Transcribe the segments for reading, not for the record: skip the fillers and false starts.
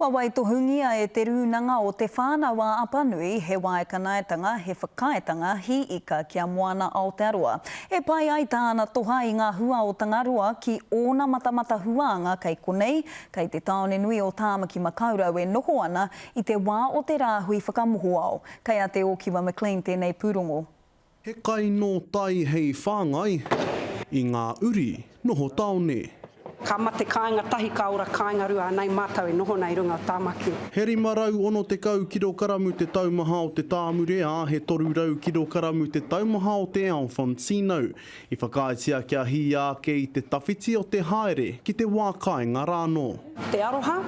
Kua waitohungia e Te Rūnanga o Te Whānau-a-Apanui he waekanaetanga, he whakaaetanga hī ika ki a Moana Aotearoa. E pai ai tāna toha i ngā hua o Tangaroa ki ōna matamata huānga kei konei, kei te tāone nui o Tāmaki Makaurau e noho ana i te wā o te rāhui whakamohoao. Kei a Te Ōkiwa McLean tēnei pūrongo. He kai nō tai hei whāngai i ngā uri noho tāone. Ka mate kāinga tahi ka ora kāinga rua anei mātou e noho nei i runga o Tāmaki. He 560 kirokaramu te taumaha o te tāmure, ā, he 300 kirokaramu te taumaha o te alfonsino. I whakaaetia kia hīia ake i te tawhiti o te haere ki te wā kāinga rānō. Te aroha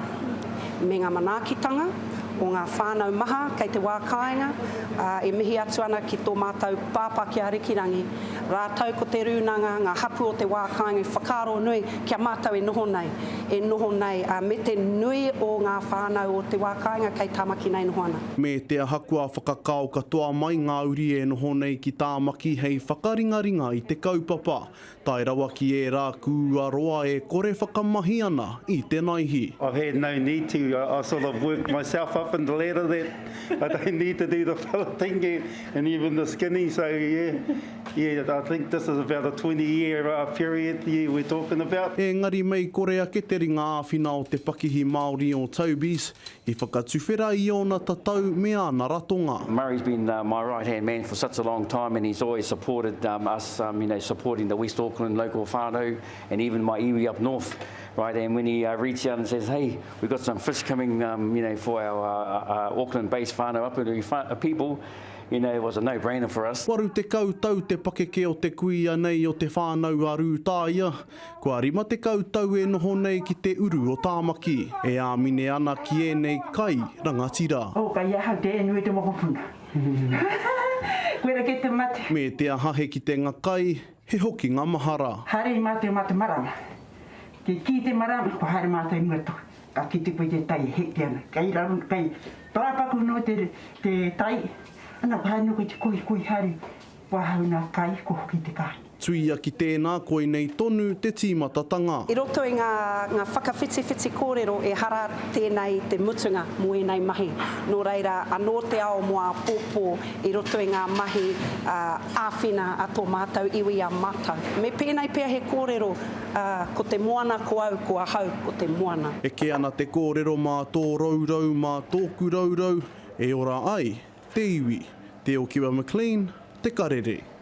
me ngā manaakitanga o ngā whānau maha kei te wā kāinga, ā, e mihi atu ana ki tō mātou Pāpā ki a Rikirangi, rātou ko te rūnanga, ngā hapū o te wā kāinga i whakaaro nui ki a mātou e noho nei, e noho nei, ā, me te nui o ngā whānau o te wā kāinga kei Tāmaki nei noho ana. Me te aha kua whakakao katoa mai ngā uri e noho nei ki Tāmaki hei whakaringaringa i te kaupapa, tae rawa ki ērā kūa roa e kore whakamahi ana i te naihi. I've had no need to, I sort of worked myself up in the ladder that I don't need to do the filleting and even the skinning, so yeah, yeah, I think this is about a 20 year period we're talking about. Engari mei kore ake te ringa āwhina o te pakihi Māori o Toby's, I whakatuwhera i ōna tatau me āna ratonga. Murray's been my right hand man for such a long time and he's always supported us you know supporting the West Auckland local whānau and even my iwi up north right and when he reached out and says hey we've got some fish coming you know for our Auckland based whānau Apanui people you know it was a no brainer for us. 80 tau te pakeke o te kuia nei o Te Whānau a Rūtāia, Kua 50 tau e noho nei ki te uru o Tāmaki, e āmine ana ki ēnei kai rangatira. Oh, kei ahau te nui te mokopuna. Koira kei te mate. Me te aha he kitenga kai, he hokinga mahara. Haere i mātou mā te marama. Kei kī te marama, kua haere mātou i mua tonu. Ka kite koe i te tai e heke ana. Kei raro, kei pāpaku noa te, te tai. Ana, kua haere noa koe te kohikohi haere. Kua ahau nā kai, kua hoki te kāinga. Tuia ki tēnā, koinei tonu te tīmatatanga. I roto i ngā ngā whakawhitiwhiti kōrero ehara tēnei i te mutunga mō ēnei mahi. Nō reira, anō te ao mō āpōpō i roto i ngā mahi āwhina a tō mātou iwi a mātou. Me pēnei pea he kōrero, ko te moana ko au, ko ahau ko te moana. Eke ana te kōrero mā tō rourou, mā tōku rourou, e ora ai te iwi. Te Okiwa McLean, Te Karere.